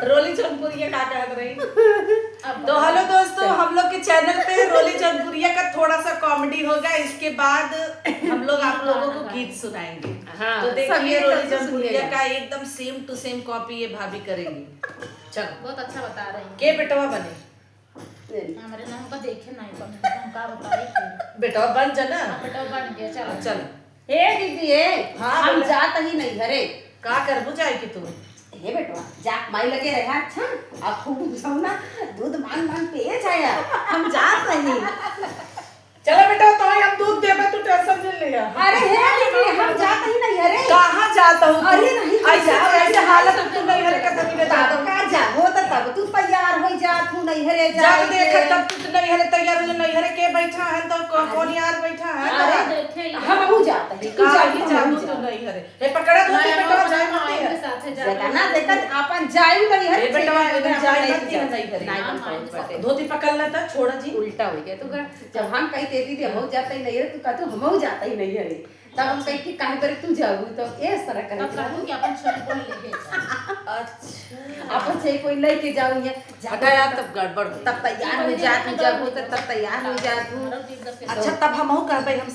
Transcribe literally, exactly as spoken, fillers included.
रोली जौनपुरिया का कहत रही? तो हेलो दोस्तों, हम लोग के चैनल पे रोली जौनपुरिया का थोड़ा सा कॉमेडी होगा, इसके बाद हम लोग आप लोगों को गीत सुनाएंगे। हाँ, तो देखिए, रोली जौनपुरिया का एकदम सेम टू सेम कॉपी ये भाभी करेंगी। चलो, बहुत अच्छा बता रही हैं। के बेटवा बने? हमरे नाम का देखे नहीं, कम से कम का बताई फिर। बेटवा बन जा ना। हाँ, बेटवा बन गया, चलो। चलो। ए दीदी, ए, हाँ, हम बोला। जात ही नैहरे। का करबू जाए कि तू? हे बेटवा, जा माई लगे रहा, अच्छा, अब खूब जौना दूध मांग मांग पिए जाया, हम जात ही। चलो बेटा, तो हम दूध देबे, तू टेंशन नहीं लिया। अरे हे दीदी, हम जात ही नैहरे। कहाँ जात हो तू? अरे नहीं, ऐसे, ऐसे हालत में तू नैहरे का कभी नहीं जात हो। का जा, हो तो तब तू तैयार हो जात हूँ नैहरे जब जाए देखे के। तब तू नैहरे तैयार हो, नैहरे के बैठा है तो कौ-, अरे। कौन यार बैठा है? अरे, देखे ही हम हूँ जात ही, तू कहाँ जा, ही हम जाबू हूँ तू जात। नैहरे? हे पकड़ा धोती नहीं, पे हम करा अपना जाए माई मत के है। साथे जाबू। जेतना देखत अपन जाई नैहरे, हे बेटवा, ठीक है, एकदम अपन जाए लेके मत जा। नहीं करे। नहीं, हाँ, हम माई के पहुँच साथे। पाते। धोती पकड़ लेता, छोड़ा जी। उल्टा हो गया, तू कर, जब हम कही दे दीदी, हम जाते ही नैहरे, तू कहतू, हम जाते ही नैहरे। तब हम कही कि काहे करे तू जाऊ, तो ए तरह करे तब के कहूँ कि अपन छोरी बोल ले के जा। अच्छा। अपन से कोई लेके जाऊ ये, जा अगर यार, तब गड़बड़ हो। तब तैयार हो जा, तू जाबू तो तब तैयार हो जा तू। अच्छा, तब हमहू कहबे, हम